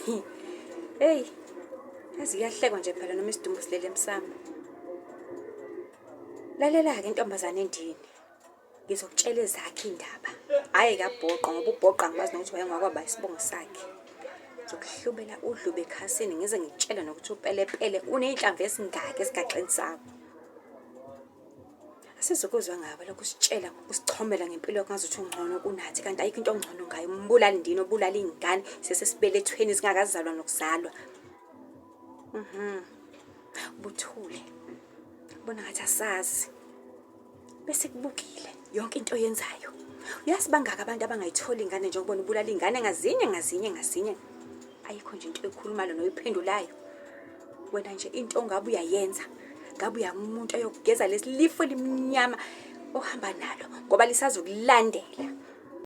Hey, yazi kuyahlekwa nje phela noma isidumbu silele emsamo. Lalela-ke ntombazane endini. Ngizokutshela ezakhe iy'ndaba. Hhayi kabhoqo ngoba ubhoqo angimazi nokuthi wayengakwaba isibongo sakhe. Ngizokuhlubela udlube ekhasini ngize ngikutshele nokuthi upelepele uney'nhlamvu ezingaki esigaxeni sakho. Asizukuzwa ngabo lokhu usitshela usichomela ngempilo yakho ngazuthi ungcono kunathi kanti ayikho into ongcono ngayo. Umbulali ndini obulala iy'ngane sesesibelethweni zingakazalwa nokuzalwa. Buthule. Bona ngathi asazi. Bese kubukile yonke into oyenzayo. Uyazi bangaka abantu abangayitholi ingane nje ukubona ubulala ingane ngazinye ngazinye ngazinye. Ayikho nje into ekhulumayo noyiphendulayo. Wena nje into ongabe uyayenza ngabe uyamuntu oyokugeza lesi lifu elimnyama ohamba nalo ngoba lisazokulandela.